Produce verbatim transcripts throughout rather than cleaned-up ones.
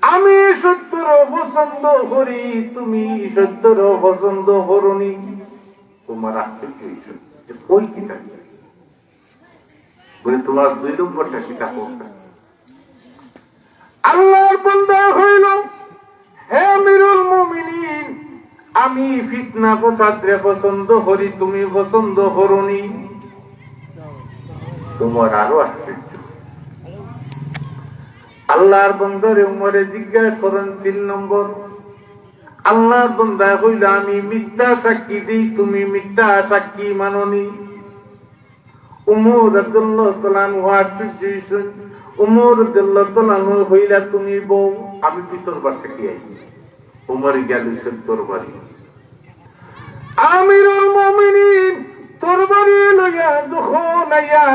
আমি সত্যরে পছন্দ করি, তুমি সত্যরে পছন্দ করনি। উমর আশ্চর্য অইছইন যে কই কিতা? বলে, তোমার দুই নম্বরটা কিতা? আল্লাহর বান্দা কইল, হে আমিরুল মুমিনিন, আমি ফিতনা ফসাদরে পছন্দ করি, তুমি পছন্দ করনি। উমর আরো আশ্চর্য। আল্লাহর বান্দারে উমরে জিজ্ঞাসা করেন তিন নম্বর, আল্লাহর বান্দায় কইল, আমি মিথ্যা সাক্ষী দেই, তুমি মিথ্যা সাক্ষী মাননি। উমর রাদিয়াল্লাহু তাআলা আনহু আশ্চর্য অইছইন। উমর রাদিয়াল্লাহু তাআলা আনহু কইলা, তুমি বও, আমি কি তরবার থাকি আই? উমর গেছইন তরবারি। আমিরুল মুমিনিন তরবারি লইয়া যখন আইয়া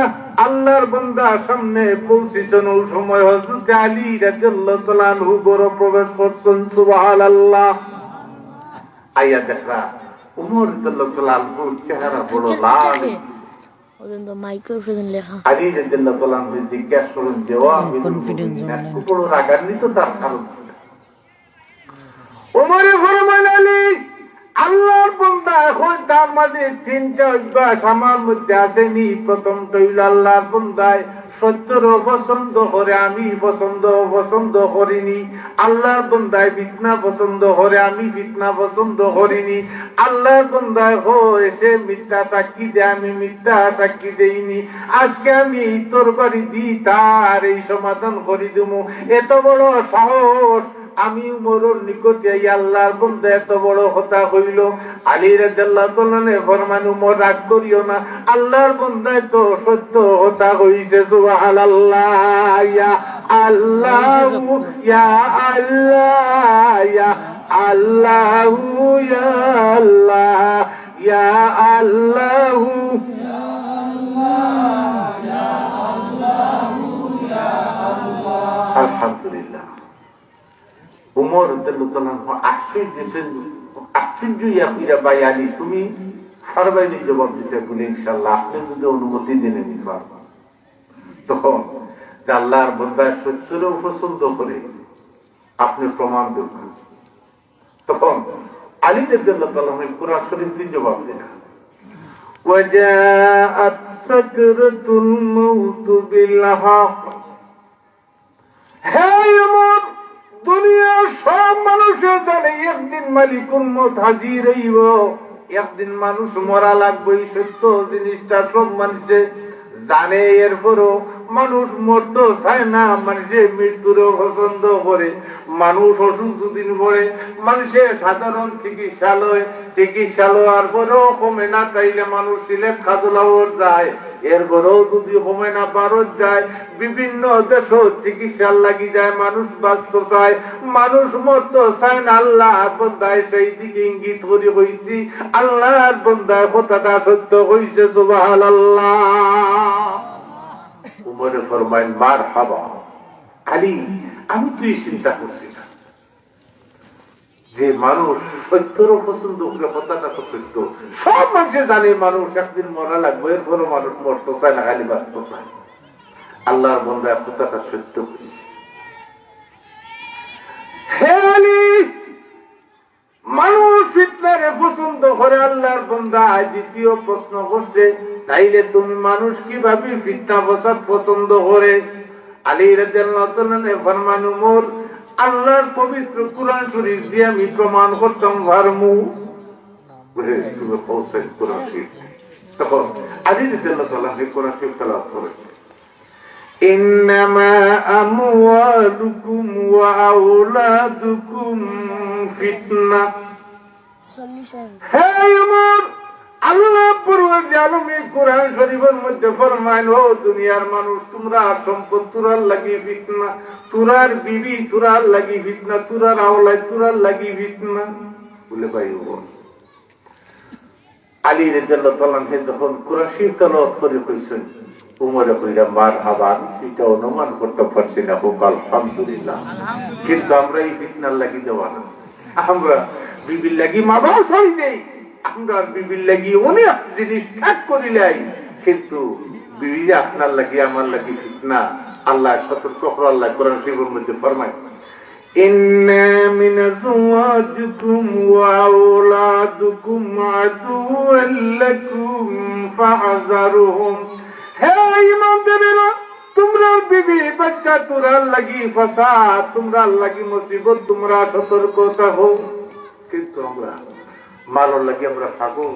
আল্লাহর বান্দার সামনে পৌঁছিছইন, ওই সময় হযরত আলী রাদিয়াল্লাহু তাআলা আনহু ঘরো প্রবেশ করছইন। সুবহানাল্লাহ। আইয়া দেখরা উমর রাদিয়াল্লাহু তাআলা আনহুর চেহারা বড় লাল। ওদের তো মাইকের উপরে লেখা। আলী রাদিয়াল্লাহু তাআলা আনহু জিজ্ঞাসা করেন যে, ও আমিরুল মুমিনিন, এত বড় রাগান্বিত তার কারণ কি? উমরে ফরমাইলা, আলী, আল্লাহর বান্দা এখন তার মাঝে তিনটা অভ্যাস আমার মধ্যে আছে নি। প্রথমটা অইল আল্লাহর বান্দায় সত্যরে পছন্দ করে, আমি পছন্দ, পছন্দ করিনি। আল্লাহর বান্দায় ফিতনা পছন্দ করে, আমি ফিতনা পছন্দ করিনি। আল্লাহর বান্দায় কয়, সে মিথ্যা সাক্ষী দেয়, আমি মিথ্যা সাক্ষী দেইনি। আজকে আমি তরবারি দি তার এই সমাধান করি দিমু। এত বড় সাহস, আমি উমরর নিকটে এই আল্লাহর বান্দা এত বড় কথা কইল। আলী রাদিয়াল্লাহু তাআলা আনহু ফরমান, উমর রাগ করিও না, আল্লাহর বান্দায় তো সত্য কথা কইছে। সুবহানাল্লাহ, ইয়া আল্লাহু, ইয়া আল্লাহ, ইয়া আল্লাহু, ইয়া আল্লাহ, ইয়া আল্লাহু। আলহামদুলিল্লাহ। উমর রাদিয়াল্লাহু তাআলা আনহু আশ্চর্য অইছইন, আশ্চর্য অইয়া কইরা, ভাই আলী, তুমি পারবায়নি জবাব দিতে? বলে, ইনশাআল্লাহ, আপনি যদি অনুমতি দেন আমি পারবো। তখন যে আল্লাহর বান্দায় সত্যরে পছন্দ করে, আপনি প্রমাণ দেন। তখন আলী রাদিয়াল্লাহু তাআলা আনহু কোরআন শরীফ দিয়া জবাব দিলা, وجاءت سكرة الموت بالحق। হে উমর, দুনিয়ার সব মানুষে জানে একদিন মালিকুল মউত হাজির অইবো, একদিন মানুষ মরা লাগবো, এই সত্য জিনিসটা সব মানুষে জানে। এরপরও মানুষ মরতে চায় না, মানুষে মৃত্যুরে পছন্দ করে। মানুষ অসুখ দুদিন পড়ে, মানুষে সাধারণ চিকিৎসালয়, চিকিৎসা লওয়ার পরেও কমে না, তাইলে মানুষ সিলেট খাজুলাওর যায়, এরপরেও যদি কমে না, ভারত যায়, বিভিন্ন দেশো চিকিৎসার লাগি যায়, মানুষ বাঁচতে চায়, মানুষ মরতে চায় না। আল্লাহর বান্দায় সেই দিকে ইঙ্গিত করি কইছি, আল্লাহর বান্দায় কথাটা সত্য কইছে। সুবহানাল্লাহ। উমরে ফরমাইন, মারহাবা আলী, আমি তো এই চিন্তা করছি না। যে মানুষ সত্যরে পছন্দ করে, কথাটা তো সত্য। সব মানুষে জানে মানুষ একদিন মরা লাগবো, এরপরও মানুষ মরতে চায় না, খালি বাঁচতে চায়। আল্লাহর বান্দায় কথাটা সত্য কইছে। হে আলী, মানুষ ফিতনারে পছন্দ করে, আল্লাহর বান্দায় দ্বিতীয় প্রশ্ন করছে, তাইলে তুমি মানুষ কিভাবে ফিতনা ফসাদ পছন্দ করে? আলী রাদিয়াল্লাহু তাআলা আনহু ফরমান, উমর, আল্লাহর পবিত্র কোরআন শরীফ দিয়া আমি প্রমাণ করতাম পারমু। বুঝে, তুমি পৌঁছাই কোরআন শরীফ। তখন আলী রাদিয়াল্লাহু তাআলা আনহু কোরআন শরীফ তেলাওয়াত করে, إنما أموالكم وأولادكم فتنة। হে উমর, আল্লাহ পরওয়ারদিগারে আলমে কোরআন শরীফর মধ্যে ফরমাইন, ও দুনিয়ার মানুষ, তুমরার সম্পদ তুমরার লাগি ফিতনা, তুমরার বিবি তুমরার লাগি ফিতনা, তুমরার আওলাদ তুমরার লাগি ফিতনা। বলে, ভাই, ও আলী রাদিয়াল্লাহু তাআলা আনহু যখন কোরআন শরীফ তেলাওয়াত করি কইছইন, উমরে কইরা, মারহাবা, আমি তো ইটা অনুমান করতে পারছি না, হোক আলহামদুলিল্লাহ। কিন্তু আমরা এই ফিতনার লাগি দেওয়ানা। আমরা বিবির লাগি মা বাবা ছাড়ি দেই, আমরা বিবির লাগি অনেক জিনিস ত্যাগ করিলাই, কিন্তু বিবি যে আপনার লাগি আমার লাগি ফিতনা, আল্লাহ সতর্ক করা, আল্লাহ কোরআন শরীফর মধ্যে ফরমায়, إن من أزواجكم وأولادكم عدوا لكم فاحذروهم। হে ইমানদারেরা, তুমরার বিবি বাচ্চা তুমরার লাগি ফাসাদ, তুমরার লাগি মুসিবত, তুমরা সতর্ক থাকো। কিন্তু আমরা মালর লাগি আমরা পাগল,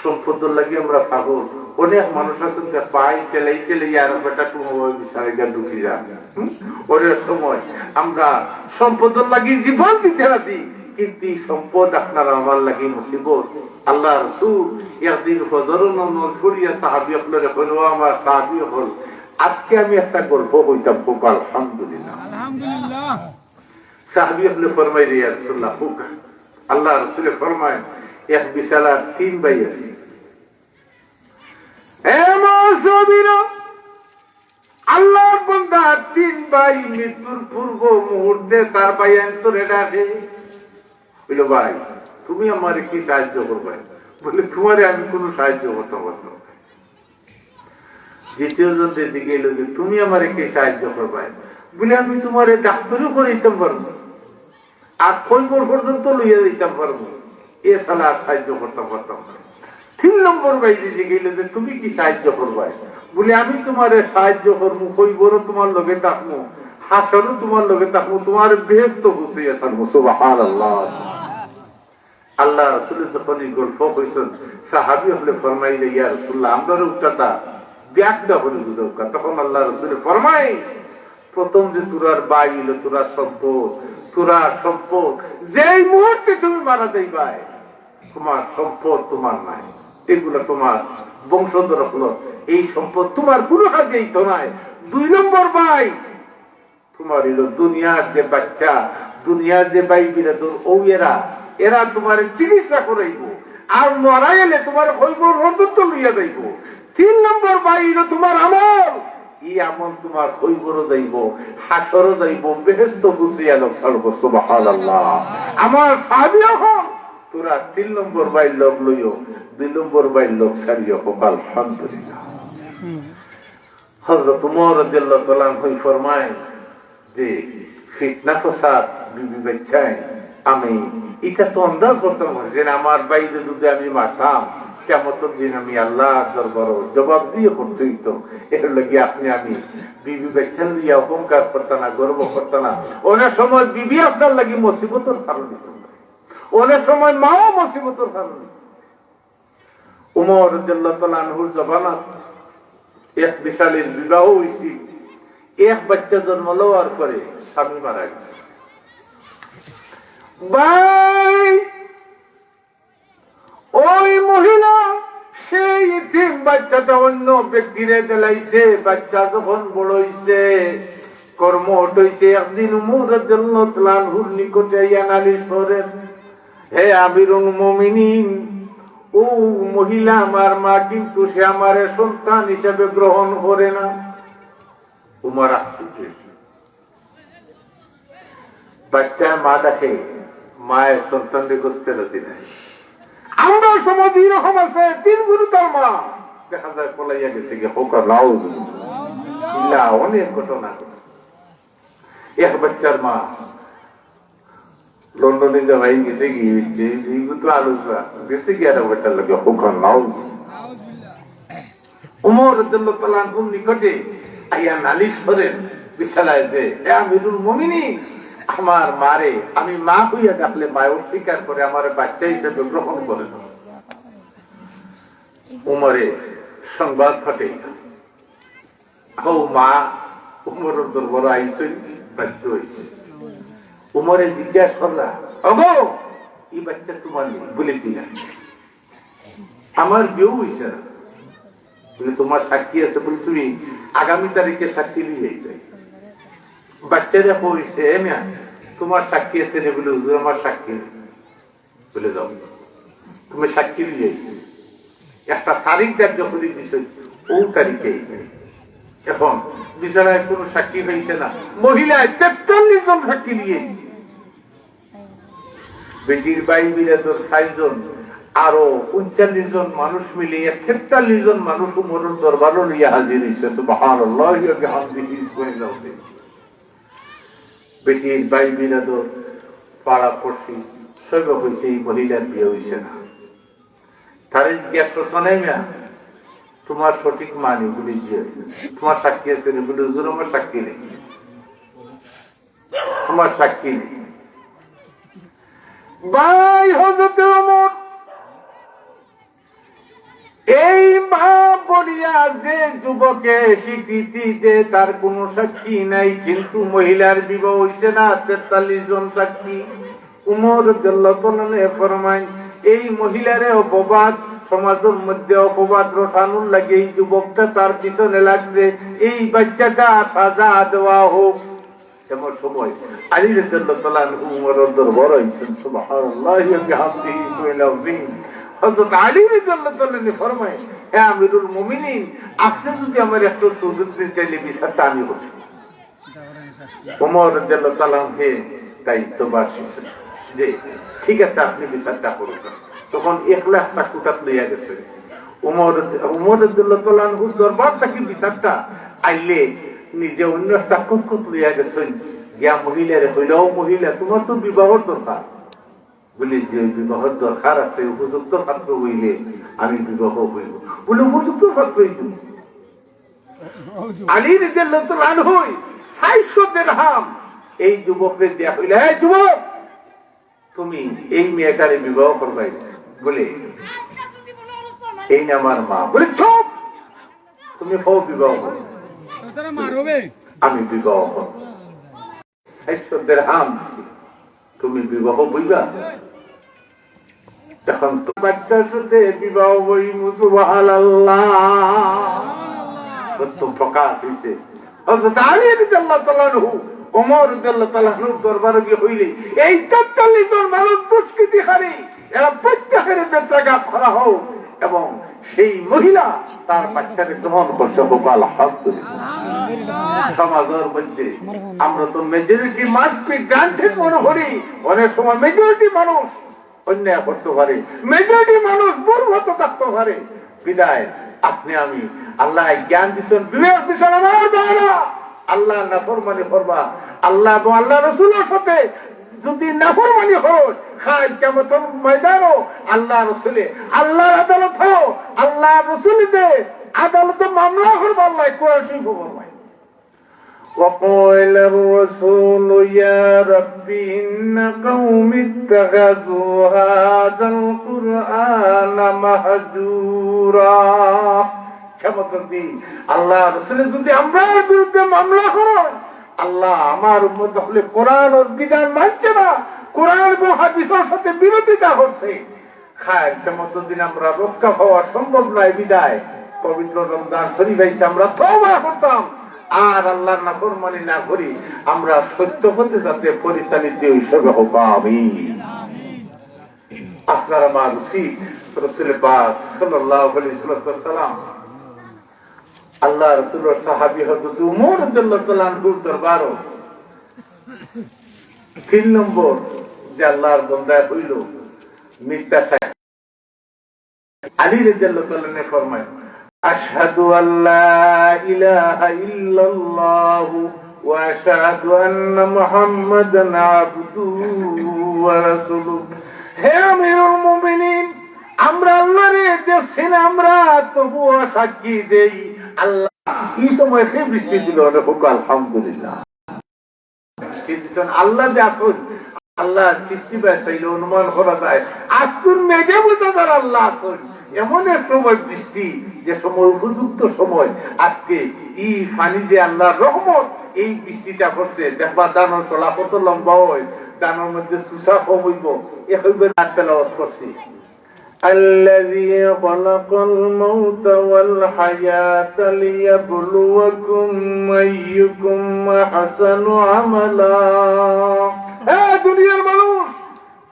সম্পদর লাগি আমরা পাগল। অনেক মানুষ আছইন যে পাই, তেলাই তেলাই আর বেটা কোনো বিছানায় গিয়া ঢুকি যায়। হুম? অনেক সময় আমরা সম্পদর লাগি জীবন দিতে রাজি, কিন্তু এই সম্পদ আপনার আমার লাগি মুসিবত। আল্লাহর রাসূল একদিন ফজরর নমাজ পড়িয়া সাহাবী অকলরে কইন, "ও আমার সাহাবী অকল, আজকে আমি একটা গল্প কইতাম।" খুব আলহামদুলিল্লাহ। আলহামদুলিল্লাহ। সাহাবী অকলে ফরমাইলা, "ইয়া রাসূলুল্লাহ, কউক্কা।" আল্লাহর রাসূলে ফরমাইন, এক বিছানার তিন ভাই আছে। এ মুসলমান, আল্লাহর বান্দা তিন ভাই মৃত্যুর পূর্ব মুহূর্তে তার ভাইয়াইন্তরে ডাকে, কইলো, "ভাই, তুমি আমারে কি সাহায্য করবায়?" বলে, "তুমারে আমি কোনো সাহায্য করতাম পারতাম না।" দ্বিতীয় জনরে জিগাইলো যে, "তুমি আমারে কি সাহায্য করবায়?" বলে, "আমি তুমারে ডাক্তারিও করাইতাম পারমু, আর খৈবর পর্যন্ত লইয়া যাইতাম পারমু, এ ছাড়া আর সাহায্য করতাম পারতাম না।" তিন নম্বর ভাইরে জিগাইলো যে, "তুমি কি সাহায্য করবায়?" বলে, "আমি তুমারে সাহায্য করমু, খৈবরও তুমার লগে থাকমু, হাশরও তুমার লগে থাকমু, তুমারে বেহেস্তো পৌঁছাইয়া ছাড়মু।" সুবহানাল্লাহ। আল্লাহর রাসূলে যখন এই গল্প কইছইন, সাহাবী অকলে ফরমাইলা, "ইয়া রাসূলুল্লাহ, আমরারে উক্তাতা ব্যাখ্যা করি বুঝাউক্কা।" তখন আল্লাহর রাসূলে ফরমাইন, "প্রথম যে তুরার ভাই অইলো তুরার সম্পদ, তুরার সম্পদ, যেই মুহূর্তে তুমি মারা যাইবায়, তুমার সম্পদ তুমার নায়, এগুলা তুমার বংশধর অকলর, এই সম্পদ তুমার কোনো কাজে আইতো নায়।" দুই নম্বর ভাই, তুমার অইলো দুনিয়ার যে বাচ্চা, দুনিয়ার যে ভাই বিরাদর, অউ এরা, এরা তুমারে চিকিৎসা করাইবো, আর মরা গেলে তুমার খৈবর পর্যন্ত লইয়া যাইবো। তিন নম্বর ভাই অইলো তুমার আমল, ই আমল তুমার খৈবরও যাইবো, হাশরও যাইবো, বেহেস্তো পৌঁছাইয়া ছাড়বো। সুবহানাল্লাহ। আমার সাহাবী অকল, তুরা তিন নম্বর ভাইর লগ লইও, দুই নম্বর ভাইর লগ ছাড়িও। কউক্কা আলহামদুলিল্লাহ। হযরত উমর রাদিয়াল্লাহু তাআলা আনহু ফরমাইন যে, "ফিতনা ফসাদ, বিবি বাচ্চাইন, আমি ইটা তো আন্দাজ করতাম পারি না যে আমার ভাইরে যদি আমি মারতাম, কিয়ামতর দিন আমি আল্লাহর দরবারো জবাবদিহি করতে অইতো। এর লাগি আপনে আমি বিবি বাচ্চাইন লইয়া অহংকার করতা না, গর্ব করতা না।" অনেক সময় বিবি আপনার লাগি মুসিবতর কারণ অইতো পারে, অনেক সময় মাও মুসিবতর কারণ অইতো পারে। উমর রাদিয়াল্লাহু তাআলা আনহুর জমানাত এক বিশালীর বিবাহ অইছিল। এক বাচ্চা জন্ম লওয়ার পরে স্বামী মারা গেছে। ভাই, ওই মহিলা সেই এতিম বাচ্চাটা অন্য ব্যক্তিরে দিলাইছে। বাচ্চা যখন বড় অইছে, কর্মঠ অইছে, একদিন উমর রাদিয়াল্লাহু তাআলা আনহুর নিকটে আইয়া নালিশ করেন, "হে আমিরুল মুমিনিন, ও মহিলা আমার মা, কিন্তু সে আমারে সন্তান হিসাবে গ্রহণ করে না।" উমর আশ্চর্য অইছে। বাচ্চায় মা ডাকে, মায়ে সন্তানরে গছতে রাজি নায়। আমরার সমাজে এরকম আছে, তিন গুরু তার মা, দেখা যায় পলাইয়া গেছে গি। কউক্কা নাউজুবিল্লাহ। ইলা অনেক ঘটনা ঘটে। এক বাচ্চার মা লন্ডনে যাওয়াই গেছে গি, এই, এই তো আলোচনা, গেছে গি আর বেটার লগে। কউক্কা নাউজুবিল্লাহ। উমর রাদিয়াল্লাহু তাআলা আনহুর নিকটে আইয়া নালিশ করেন বিশালায় যে, "হে আমিরুল মুমিনিন, আমার মারে আমি মা কইয়া ডাকলে মায় অস্বীকার করে, আমারে বাচ্চা হিসেবে গ্রহণ করে না।" উমরে সংবাদ পাঠাইলা, "ও মা, উমরর দরবারো আইছইন, বাধ্য অইছে।" উমরে জিজ্ঞাসা করলা, "ওগো, ই বাচ্চা তুমার নি?" বলে, "জি না।" "আমার বিয়াও অইছে না।" বলে, "তুমার সাক্ষী আছে?" বলে, "তুমি আগামী তারিখে সাক্ষী লইয়া আইবায়।" বাচ্চারে কইছে, "এ মিয়া, তুমার সাক্ষী আছে নি?" বলে, "হুজুর, আমার সাক্ষী নাই।" বলে, "যাও, তুমি সাক্ষী লইয়া আইবায়।" একটা তারিখ ধার্য করি দিছে, অউ তারিখে আইবায়। এখন বিচারায় কোনো সাক্ষী পাইছে না, মহিলায় তেতাল্লিশ জন সাক্ষী লইয়া আইছে। বেটির ভাই বিরাদর চাইরজন, আরো ঊনচল্লিশ জন মানুষ মিলিয়া তেতাল্লিশ জন মানুষ উমরর দরবারো লইয়া হাজির অইছে। সুবহানাল্লাহি ওয়া বিহামদিহি, সুবহানাল্লাহ। বেটির ভাই বিরাদর, পাড়া পড়শি সবে কইছে, "এই মহিলার বিয়া অইছে না।" তারে জিজ্ঞাসা করছে, "না মিয়া, তুমার সঠিক মা নি?" বলে, "জি অয়।" "তুমার সাক্ষী আছে নি?" বলে, "হুজুর, আমার সাক্ষী নেই, তুমার সাক্ষী নেই।" ভাই হযরতে ওমর, এই মা বলিয়া যে যুবকে স্বীকৃতি দে, তার কোনো সাক্ষী নাই, কিন্তু মহিলার বিবাহ অইছে না, তেতাল্লিশ জন সাক্ষী। উমর রাদিয়াল্লাহু তাআলা আনহু ফরমাইন, এই মহিলারে অপবাদ, সমাজর মধ্যে অপবাদ রটানোর লাগি এই যুবকটা তার পিছনে লাগছে, এই বাচ্চাটা সাজা দেওয়া হোক। এমন সময় আলী রাদিয়াল্লাহু তাআলা আনহু উমরর দরবার আইছইন, সুবহানাল্লাহি ওয়া বিহামদিহি, সুবহানাল আযীম। হযরত আলী রাদিয়াল্লাহু তাআলা আনহু ফরমায়, "হে আমিরুল মুমিনিন, আপনি যদি আমার একটু সুযোগ দিন, তাইলে বিচারটা আমি করব।" উমর রাদিয়াল্লাহু তাআলা আনহু দায়িত্বভার নিছইন যে, "ঠিক আছে, আপনি বিচারটা করুন।" তখন এক লাখ টাকা কুঠাত লইয়া গেছে। উমর, উমর রাদিয়াল্লাহু তাআলা আনহুর দরবার থাকি বিচারটা আইলে নিজে অন্য একটা কুক্ষত লইয়া গেছইন। গিয়া মহিলারে কইলা, "ও মহিলা, তুমার তো বিবাহর দরকার।" বলে, "যে বিবাহর দরকার আছে, উপযুক্ত পাত্র অইলে আমি বিবাহ অইব।" বলে, "উপযুক্ত পাত্র অইব।" আলী রাদিয়াল্লাহু তাআলা আনহু চাইরশো দিরহাম এই যুবকরে দিয়া কইলা, "এই যুবক, তুমি এই মেয়েটারে বিবাহ করবায়?" বলে, "এই না আমার মা।" বলে, "চুপ, তুমি হও বিবাহ করো।" "আমি বিবাহ করব।" চাইরশো দিরহাম দিছি, "তুমি বিবাহ বইবা?" এখন তো বাচ্চার সাথে বিবাহ বইমু, সুবহানাল্লাহ। সত্য প্রকাশ হইছে। হযরত আলী রাদিয়াল্লাহু তাআলা আনহু, ওমর রাদিয়াল্লাহু তাআলা আনহুর দরবারে গিয়া কইলে, "এই তেতাল্লিশ জন মানুষ দুষ্কৃতিকারী, এরা প্রত্যেকের বেত্রাঘাত করা হোক।" এবং সেই মহিলা তার বাচ্চারে গ্রহণ করছে, হোক আলহামদুলিল্লাহ। সমাজের মধ্যে আমরা তো majority must be granted মনে করি, অনেক সময় majority মানুষ অন্যায় করতে পারে, majority মানুষ ভুল পথে থাকতে পারে। বিধায় আপনি আমি, আল্লায় জ্ঞান দিছইন, বিবেক দিছইন, আমার ভাইরা, আল্লার নাফরমানি করবা, আল্লাহ এবং আল্লার রসুলের সাথে যদি নাফরমানি করো, কাল কিয়ামতের ময়দানো আল্লার রসুলে, আল্লার আদালতো, আল্লার রসুলে যে আদালতো মামলা করবা, আল্লায় কোরআন শরীফো ফরমায়। وقال الرسول يا رب إن قومي اتخذوا هذا القرآن مهجورا। কিয়ামতের দিন আল্লার রসুলে যদি আমরার বিরুদ্ধে মামলা করইন, আল্লাহ, আমার উম্মত অকলে কোরআনর বিধান মানছে না, কোরআন এবং হাদিসর সাথে বিরোধিতা করছে, কাল কিয়ামতের দিন আমরা রক্ষা পাওয়া সম্ভব নায়। বিধায় পবিত্র রমজান শরীফ আইছে, আমরা তওবা করতাম, আর আল্লার নাফরমানি না করি, আমরা সত্য পথে যাতে পরিচালিত হই, সবে হোক আমিন। আপনারা আমার উচিত রসুল পাক সাল্লাল্লাহু আলাইহি ওয়াসাল্লাম, আল্লার রসুলর সাহাবী হযরত উমর রাদিয়াল্লাহু তাআলা আনহুর দরবারো তিন নম্বর যে আল্লার বন্দায় হইল মিথ্যা সাক্ষী। আলী রাদিয়াল্লাহু তাআলা আনহু ফরমায়, "আশহাদু আল্লা ইলাহা ইল্লাল্লাহু ওয়া আশহাদু আন্না মুহাম্মাদান আবদুহু ওয়া রাসূলুহু।" হে আমিরুল মুমিনিন, আমরা আল্লারে দেখছি না, আমরা তবুও সাক্ষী দেই আল্লাহ। এই সময় কে বৃষ্টি দিল? অনে হোক আলহামদুলিল্লাহ। বৃষ্টি দিছইন আল্লাহ যে আছইন, আল্লার সৃষ্টি বায় চাইলে অনুমান করা যায়। আজকুর মেঘে বোঝা যার আল্লাহ আছইন। এমন এক সময় বৃষ্টি, যে সময় উপযুক্ত সময়। আজকে এই পানি যে আল্লার রহমত, এই বৃষ্টিটা পড়ছে। দেখবা ধানর তলা কত লম্বা হয়, ধানর মধ্যে চুচা কম হইব, এ হইব। আর তেলাওয়াত করছি। الذي خلق الموت والحياة ليبلوكم أيكم أحسن عملا। হে দুনিয়ার মানুষ,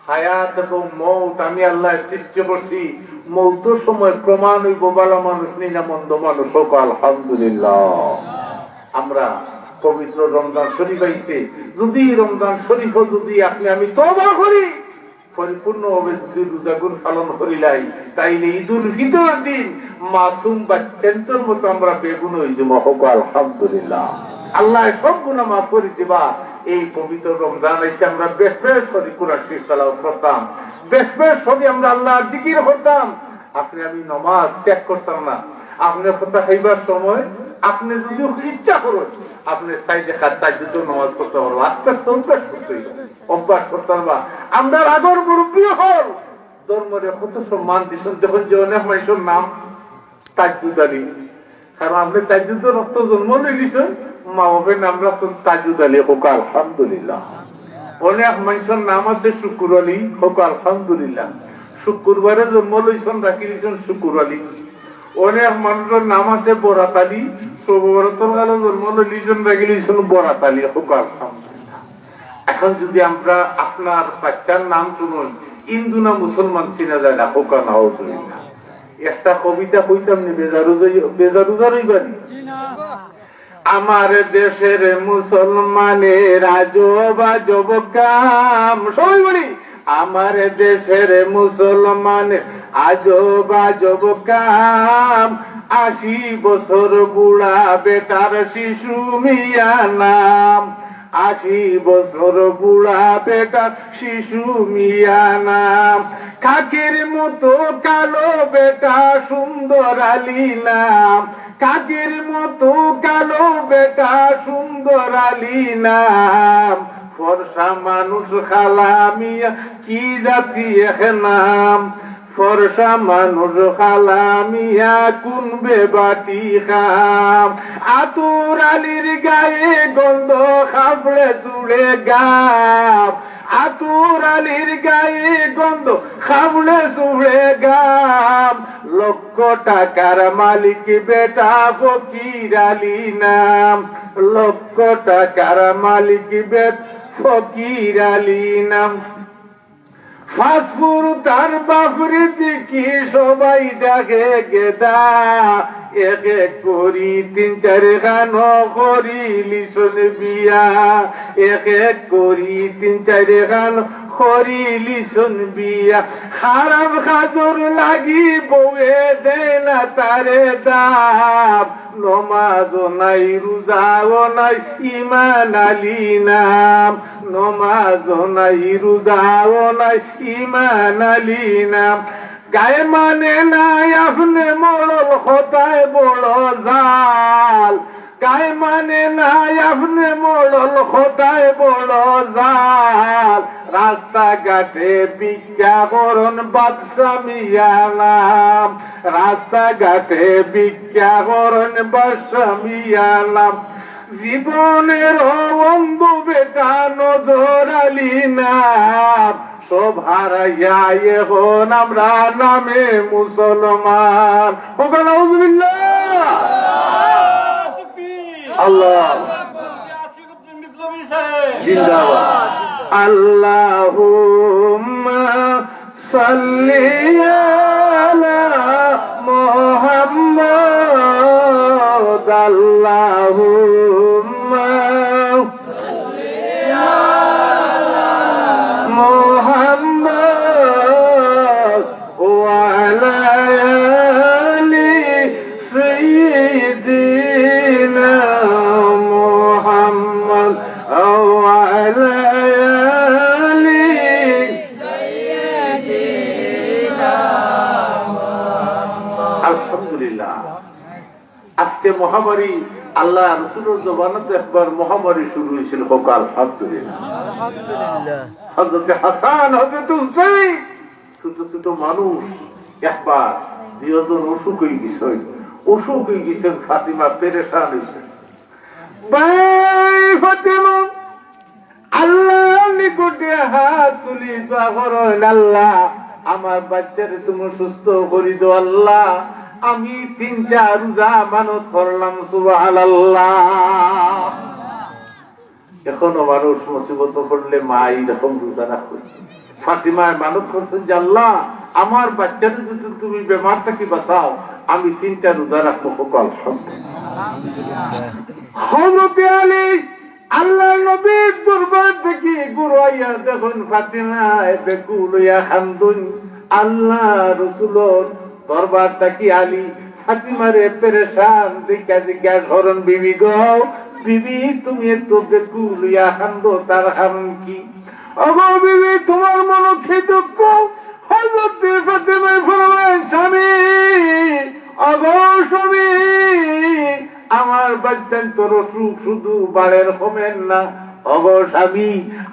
হায়াত এবং মউত আমি আল্লায় সৃষ্টি করছি। মউতর সময় প্রমাণ হইব ভালা মানুষ নি না মন্দ মানুষ। হোক আলহামদুলিল্লাহ। আমরা পবিত্র রমজান শরীফ আইছে, যদি রমজান শরীফো যদি আপনি আমি তওবা করি, পরিপূর্ণভাবে যদি রোজাগুন পালন করিলাই, তাইলে ঈদুল ফিতরর দিন মাসুম বাচ্চাইন্তর মতো আমরা বেগুন হই যাইমু। হোক আলহামদুলিল্লাহ। আল্লায় সব গুনা মাফ করি দিবা। এই পবিত্র রমজান আইছে, আমরা বেশ বেশ করি কোরআন শরীফ তেলাওয়াত করতাম, বেশ বেশ করি আমরা আল্লাহর জিকির করতাম। আপনে আমি নমাজ ত্যাগ করতাম না। আপনে কথা খাইবার সময় আপনে যদি ইচ্ছা করইন, আপনে চাইর রাকাত তাহাজ্জুদর নমাজ করতা পারবা। আস্তে আস্তে অভ্যাস করতে অইবো, অভ্যাস করতে পারবা। আমরার আগর মুরব্বি অকল ধর্মরে কত সম্মান দিছইন। দেখইন যে অনেক মানষর নাম তাজুদ আলী। কারণ আপনে তাজুদ্দর রক্ত জন্ম লইলিছইন, মা বাপে নাম রাখছইন তাজুদ আলী, কউক্কা আলহামদুলিল্লাহ। অনেক মানষর নাম আছে শুকুর আলী, কউক্কা আলহামদুলিল্লাহ। শুক্রবারে জন্ম লইছইন, রাখিলিছইন শুকুর আলী। অনেক মানষর নাম আছে বরাত আলী, শুক্রবারর কালো জন্ম লইলিছইন, রাখিলিছইন বরাত আলী, কউক্কা আলহামদুলিল্লাহ। এখন যদি আমরা আপনার বাচ্চার নাম হুনইন, হিন্দু না মুসলমান চিনা যায় না, কউক্কা নাউজুবিল্লাহ। একটা কবিতা কইতাম নি, বেজার উজাই-, বেজার উজার অইবা নি? আমার দেশের মুসলমানের আজব আজব কাম। সবাই বলি, আমার দেশের মুসলমানের আজব আজব কাম। আশি বছর বুড়া বেটার শিশু মিয়া নাম। আশি বছর বুড়া বেটার শিশু মিয়া নাম। কাকের মতো কালো বেটা সুন্দর আলী নাম। কাকের মতো কালো বেটা সুন্দর আলী নাম। ফর্সা মানুষ কালা মিয়া কি জাতি এক নাম। ফর্সা মানুষ কালা মিয়া কোন বেবাটি কাম। আতুর আলীর গায়ে গন্ধ, কাপড়ে চুড়ে গাম। আতুর আলীর গায়ে গন্ধ, কাপড়ে চুড়ে গাম। লক্ষ টাকার মালিক বেটা ফকির আলী নাম। লক্ষ টাকার মালিক বেটা ফকির আলী নাম। পাঁচ ফুরুতার বাপরে দেখি সবাই ডাকে গেদা। এক এক করি তিন চাইর খান করিলিছইন বিয়া। এক এক করি তিন চাইর খান করিলিছইন বিয়া। খারাপ কাজর লাগি বউয়ে দেয় না তারে দাম। নমাজও নাই, রোজাও নাই, ইমান আলী নাম। নমাজও নাই, রোজাও নাই, ইমান আলী নাম। গায়ে মানে নাই আপনে মরল, কথায় বড় জাল। গায়ে মানে নাই আপনে মরল, কথায় বড় জাল। রাস্তাঘাটে ভিক্ষা করইন বাদশা মিয়া নাম। রাস্তাঘাটে ভিক্ষা করইন বাদশা মিয়া নাম। জীবনের অন্ধ বেটা নজর আলী নাম। সব হারাইয়া এখন আমরা নামে মুসলমান। কউক্কা নাউজুবিল্লাহ। আল্লাহ। জিন্দাবাদ। আল্লাহুম্মা সাল্লি আলা মুহাম্মাদ। আল্লাহুম্মা সাল্লি আলা মুহাম্মাদ। وعلى آل سيدنا محمد وعلى آل আলহামদুলিল্লাহ। আজকে মহামারী, আল্লাহ রসুলর জমানাত একবার মহামারী শুরু অইছিল, কউক্কা আলহামদুলিল্লাহ। হযরতে হাসান, হযরতে হুসাইন, ছোট ছোট মানুষ, একবার দুইজন অসুখ অইগেছে, অসুখ অইগেছে, ফাতিমা পেরেশান অইছে। ভাই ফাতিমা, আল্লাহর নিকটে হাত তুলি দোয়া করইন, "আল্লাহ, আমার বাচ্চারে তুমি সুস্থ করি দেও আল্লাহ, আমি তিনটা রোজা আমানত করলাম।" সুবহানাল্লাহ। এখনো মানুষ মুসিবত পড়লে মা এইরকম রোজা রাখে। ফাতিমায় আমানত করছইন যে, "আল্লাহ, আমার বাচ্চারে যদি তুমি বেমার থাকি বাঁচাও, আমি তিনটা রোজা রাখমু।" কউক্কা আলহামদুলিল্লাহ। হযরতে আলী আল্লাহর নবীর দরবার থাকি ঘুরাইয়া দেখইন ফাতিমায় বেকুল অইয়া কান্দইন, আল্লাহ রসুলর দরবার থাকি আলী ফাতিমারে পেরেশান দেখিয়া জিজ্ঞাসা করইন, "বিবি গো, বিবি, তুমি এত বেকুল অইয়া কান্দো, তার কারণ কি? ওগো বিবি, তুমার মনো কি দুঃখ? হযরতে ফাতেমায় ফরমায়, স্বামী, ওগো স্বামী, আমার বাচ্চাইন্তর অসুখ শুধু বাড়ের, কমের না। ওগো স্বামী,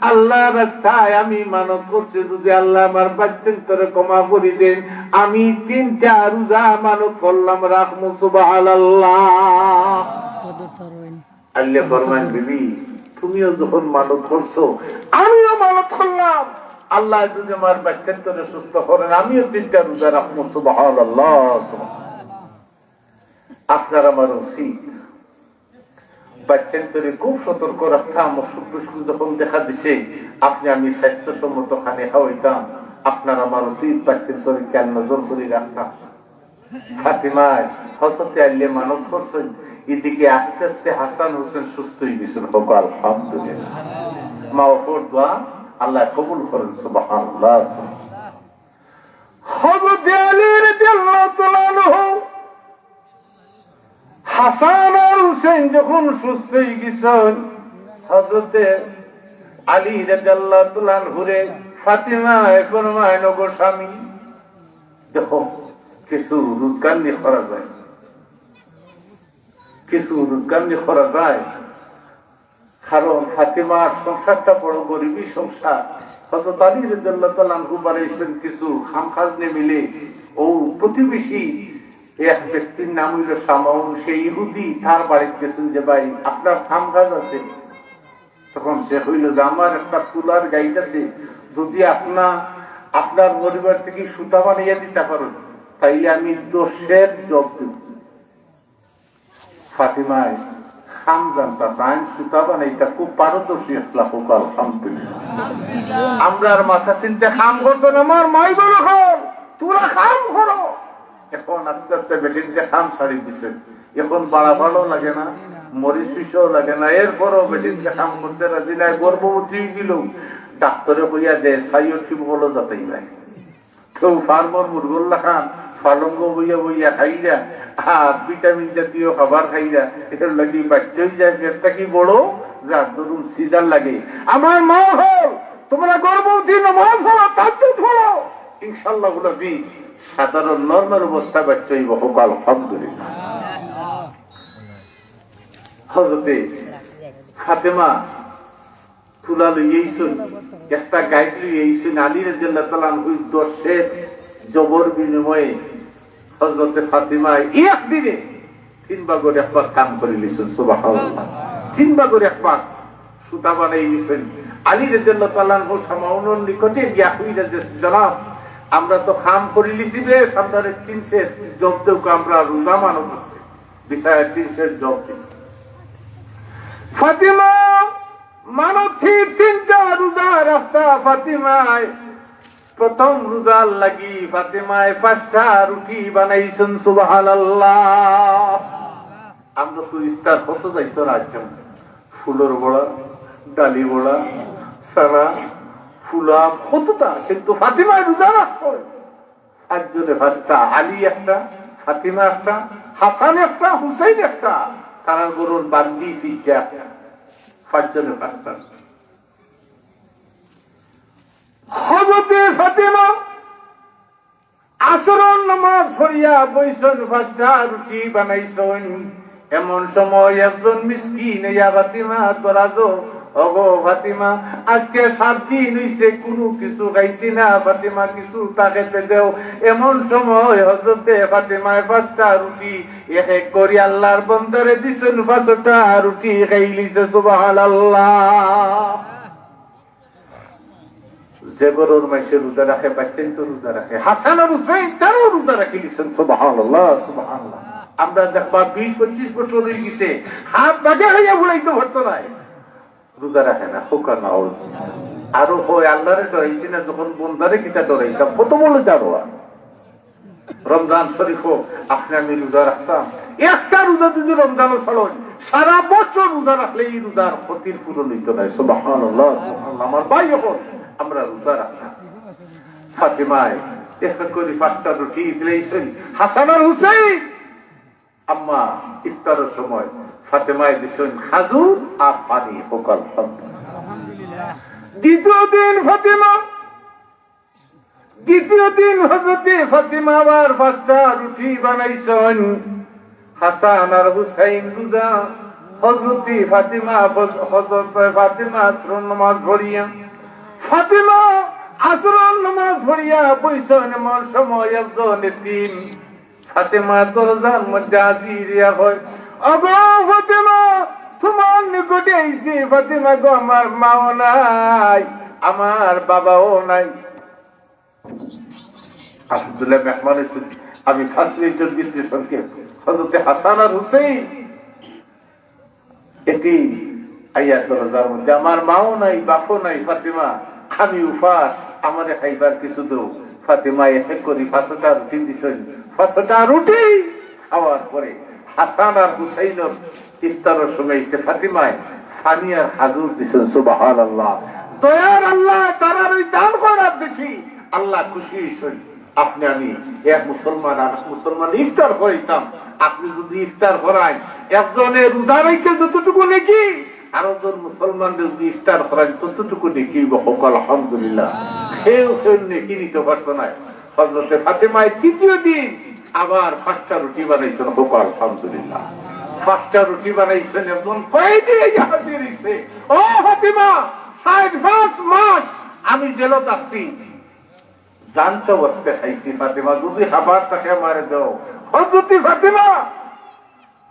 আল্লার রাস্তায় আমি মানত করছি, যদি আল্লায় আমার বাচ্চাইন্তরে ক্ষমা করি দেইন, আমি তিনটা রোজা মানত করলাম, রাখমু। সুবহানাল্লাহ। আল্লায় ফরমাইন, বিবি, তুমিও যখন মানত করছো, আমিও মানত করলাম, আল্লায় যদি আমার বাচ্চাইন্তরে সুস্থ করেন, আমিও তিনটা রোজা রাখমু। সুবহানাল্লাহ। আপনার আমার উচিত বাচ্চাইন্তরে খুব সতর্ক রাখতাম। অসুখ বিসুখ যখন দেখা দিছে, আপনে আমি স্বাস্থ্যসম্মত খানি খাওয়াইতাম, আপনার আমার উচিত বাচ্চাইন্তরে খেয়াল নজর করি রাখতাম। ফাতিমায়, হযরতে আলীয়ে মানত করছইন, এদিকে আস্তে আস্তে হাসান হুসেন সুস্থ অই গেছইন। কউক্কা আলহামদুলিল্লাহ। মা বাপর দোয়া আল্লায় কবুল করেন। সুবহানাল্লাহ। হযরতে আলী রাদিয়াল্লাহু তাআলা আনহু, হাসান আর হুসেন যখন সুস্থ অই গেছইন, হযরতে আলী রাদিয়াল্লাহু তাআলা আনহুরে ফাতিমায় ফরমাইন, ওগো স্বামী, দেখো, কিছু রোজগার নি করা যায়, কিছু রোজগার নি করা যায়। কারণ ফাতিমার সংসারটা বড় গরিবি সংসার। হযরত আলী রাদিয়াল্লাহু তাআলা আনহু বানাইছইন কিছু কাম কাজ নি মিলে, অউ প্রতিবেশী এক ব্যক্তির নাম অইলো শামাউন, সে ইহুদি, তার বাড়িত গেছইন যে, ভাই, আপনার কাম কাজ আছে। তখন সে কইলো যে, আমার একটা কুলার গাইড আছে, যদি আপনা, আপনার পরিবার থাকি সুতা বানাইয়া দিতা পারইন, তাইলে আমি দশের জব দিমু। ফাতিমায় কাম জানতা, তাইন সুতা বানাইতা খুব পারদর্শী আছলা। কউক্কা আলহামদুলিল্লাহ। আমরার মাসাসিন্তে কাম করতো না, আমার মাই বলো কর, তুমরা কাম করো। এখন আস্তে আস্তে বেটিন্তে কাম ছাড়ি দিছে। এখন বাড়া ফাড়ও লাগে না, মরিচ পিষাও লাগে না, এরপরও বেটিন্তে কাম করতে রাজি নায়। গর্ভবতী অইগেলেউ ডাক্তরে কইয়া দেয়, সাইও টিউবওয়েলও যাতাই নায়। তো ফার্মর মুরগর লাখান পালঙ্গো বইয়া বইয়া খাইরা, আর ভিটামিন জাতীয় খাবার খাইরা, এর লাগি বাচ্চা অইযায়, পেটটা কি বড়, যার দরুন সিজার লাগে। আমার মা হল, তুমরা গর্ভবতী, নামাজ পড়ো, তাহাজ্জুদ পড়ো, ইনশাআল্লাহ বলে দি, সাধারণ নরমাল অবস্থায় বাচ্চা অইবো। কউক্কা আলহামদুলিল্লাহ। হযরতে ফাতেমা তুলা লইয়া আইছইন, একটা গাইড লইয়া আইছইন, আলী রাদিয়াল্লাহু তাআলা আনহুর দশের জবর বিনিময়ে হযরতে ফাতিমায় এক দিনে তিন ভাগর এক ভাগ কাম করিলিছইন। সুবহানাল্লাহ। তিন ভাগর এক ভাগ সুতা বানাইলিছইন। আলী রাদিয়াল্লাহু তাআলা আনহু শামাউনর নিকটে গিয়া কইরা যে, জনাব, আমরা তো কাম করিলিছি বে, আমরারে তিন সের জব দেউক্কা, আমরা রোজা মানত আছে। বিছায় তিন সের জব দিছে। ফাতিমা মানতি তিনটা রোজা রাখতা। ফাতিমায় প্রথম রোজার লাগি ফাতিমায় পাঁচটা রুটি বানাইছইন। সুবহানাল্লাহ। আমরা তো ইফতার কত যাইতো রাখতাম, ফুলর বড়া, ডালি বড়া, সানা, ফুলা, কততা, কিন্তু ফাতিমায় রোজা রাখছইন। পাঁচজনে পাঁচটা, আলী একটা, ফাতিমা একটা, হাসান একটা, হুসেন একটা, তারার ঘরর বান্দি ফিজ্জা একটা, পাঁচজনে পাঁচটা। হযরতে ফাতিমা আসরর নামাজ পড়িয়া বইছইন, পাঁচটা রুটি বানাইছইন। এমন সময় একজন মিসকিন আইয়া, ফাতিমা, দরাজো, ওগো ফাতিমা, আজকে সাত দিন অইছে কুনু কিছু খাইছি না, ফাতিমা, কিছু তা খেতে দেও। এমন সময় হযরতে ফাতিমায় পাঁচটা রুটি এক এক করি আল্লাহর বন্দারে দিছইন, পাঁচটা রুটি খাইলিছে। সুবহানাল্লাহ। যে ঘরর মাইনষে রোজা রাখে, বাচ্চাইন তো রোজা রাখে, হাসান আর হুসেন তারাও রোজা রাখিলিছইন। সুবহানাল্লাহ, সুবহানাল্লাহ। আমরা দেখবা বিশ পঁচিশ বছর অইগেছে, হাত বাজা খাইয়া বুলাইতে পারতো নায়, রোজা রাখে না, খোকা না অয়। আরো কয়, আল্লাহরে ডরাইছি না, যখন বন্দারে কিতা ডরাইতাম, কত বড় জানোয়ার। রমজান শরীফো আপনে আমি রোজা রাখতাম, একটা রোজা যদি রমজানো ছাড়ইন, সারা বছর রোজা রাখলে ই রোজার ক্ষতির পূরণ অইতো নায়। সুবহানাল্লাহ, সুবহানাল্লাহ। আমার ভাই, অখন আমরা রোজা রাখতাম। ফাতিমায় এক করি পাঁচটা রুটি দিলাইছইন হাসান আর হুসেন। আম্মা ইফতারর সময় ফাতেমায় দিছইন খাজুর আর পানি, কউক্কা আলহামদুলিল্লাহ। দ্বিতীয় দিন ফাতেমা, দ্বিতীয় দিন হযরতে ফাতেমা আবার পাঁচটা রুটি বানাইছইন। হাসান আর হুসাইন রোজা, হযরতে ফাতেমা, হযরতে ফাতেমা আসরর নামাজ পড়িয়া, ফাতেমা আসরর নামাজ পড়িয়া বইছইন, এমন সময় একজন এতিম ফাতেমার দরজার মধ্যে হাজির অইয়া কয়, "ওগো ফাতেমা, তুমার নিকটে আইছি ফাতেমা গো, আমার মাও নাই, আমার বাবাও নাই।" আলহামদুলিল্লাহ, মেহমান অইছইন। আমি পাঁচ মিনিটর ভিতরে সংক্ষেপ, হযরতে হাসান আর হুসেন এতিম আইয়া দরজার মধ্যে, "আমার মাও নাই, বাপও নাই, ফাতেমা, আমি উপাস, আমারে খাইবার কিছু দেও।" ফাতেমা এক এক করি পাঁচটা রুটি দিছইন, পাঁচটা রুটি খাওয়ার পরে হাসান আর হুসাইনর ইফতারর সময় আইছে, ফাতেমায় পানি আর খাজুর দিছইন। সুবহানাল্লাহ। দয়ার আল্লাহ, তারার ওই দান করার দেখি আল্লাহ খুশি অইছইন। আপনে আমি এক মুসলমান আর এক মুসলমান ইফতার করাইতাম, আপনে যদি ইফতার করাইন, একজনে রোজা রাখলে যতটুকু নেকি, আরো জন মুসলমানরে যদি ইফতার করাইন, ততটুকু নেকি অইবো। কউক্কা আলহামদুলিল্লাহ। কেউ কেউ নেকি নিতে পারতো নায়। হযরতে ফাতেমায় তৃতীয় দিন আবার পাঁচটা রুটি বানাইছইন। কউক্কা আলহামদুলিল্লাহ। পাঁচটা রুটি বানাইছইন, একজন কয়েদি আইয়া হাজির অইছে, "ও ফাতেমা, চাইর পাঁচ মাস আমি জেলত আছি, জানতো ওয়াস্তে খাইছি, ফাতেমা, যদি খাবার থাকে আমারে দেও।" হযরতে ফাতেমা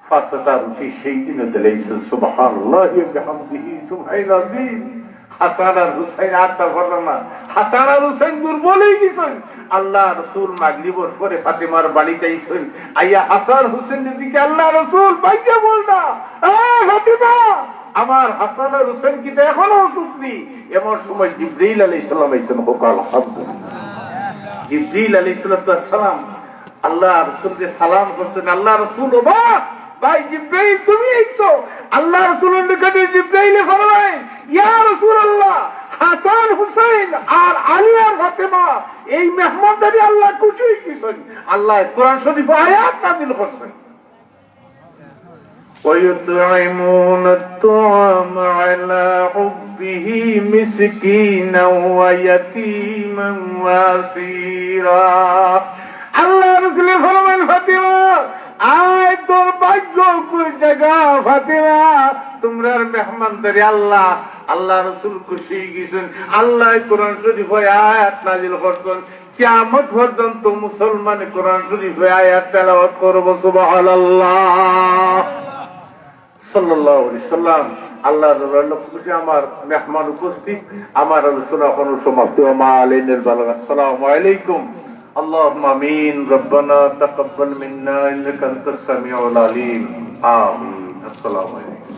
পাঁচটা রুটি সেই দিনও দিলাইছইন। সুবহানাল্লাহি ওয়া বিহামদিহি, সুবহানাল আযীম। হাসান আর হুসাইন আর তা পারলা না। হাসান আর হুসাইন দুর্বল অইগেছইন। আল্লার রসুল মাগরিবর পরে ফাতেমার বাড়িত আইছইন। আইয়া হাসান হুসাইনর দিকে, "আল্লার রসুল, বাইরে বল না। এ ফাতেমা, আমার হাসান আর হুসাইন কিতা এখনো অসুখ নি?" এমন সময় জিব্রাইল আলাইহিস সালাম আইছইন। কউক্কা আলহামদুলিল্লাহ। জিব্রাইল আলাইহিস সালাতু ওয়াস সালাম আল্লার রসুলরে সালাম করছইন। আল্লার রসুল অবাক, "ভাই জিব্রাইল, তুমি আইছো?" আল্লার রসুলর নিকটে জিব্রাইলে ফরমাইন, "ইয়া রাসূলুল্লাহ, হাসান হুসাইন আর আলী আর ফাতেমা, এই মেহমানদারি আল্লাহ খুশি অইগেছইন।" আল্লায় কোরআন শরীফ আয়াত নাজিল করছইন। ويطعمون الطعام على حبه مسكينا ويتيما وأسيرا। আল্লার রসুলে ফরমাইন, "ফাতেমা, আয়, তোর ভাগ্য কই জাগা ফাতেমা, তুমরার মেহমানদারি আল্লাহ।" আল্লার রসুল খুশি অইগেছইন। আল্লায় কোরআন শরীফো আয়াত নাজিল করছইন। কিয়ামত পর্যন্ত মুসলমানে কোরআন শরীফো আয়াত তেলাওয়াত করবো, সুবহানাল্লাহ। সাল্লাল্লাহু আলাইহি সাল্লাম। আল্লার রসুলর লক্ষ্যে আমার মেহমান উপস্থিত, আমার আলোচনা অখন সমাপ্তি। ওয়া মা আলাইনাল বালাগ। আসসালামু আলাইকুম। আল্লাহুম্মা আমিন। রব্বানা তাকাব্বাল মিন্না ইন্নাকা আনতাস সামিউল আলিম। আমিন। আসসালামু আলাইকুম।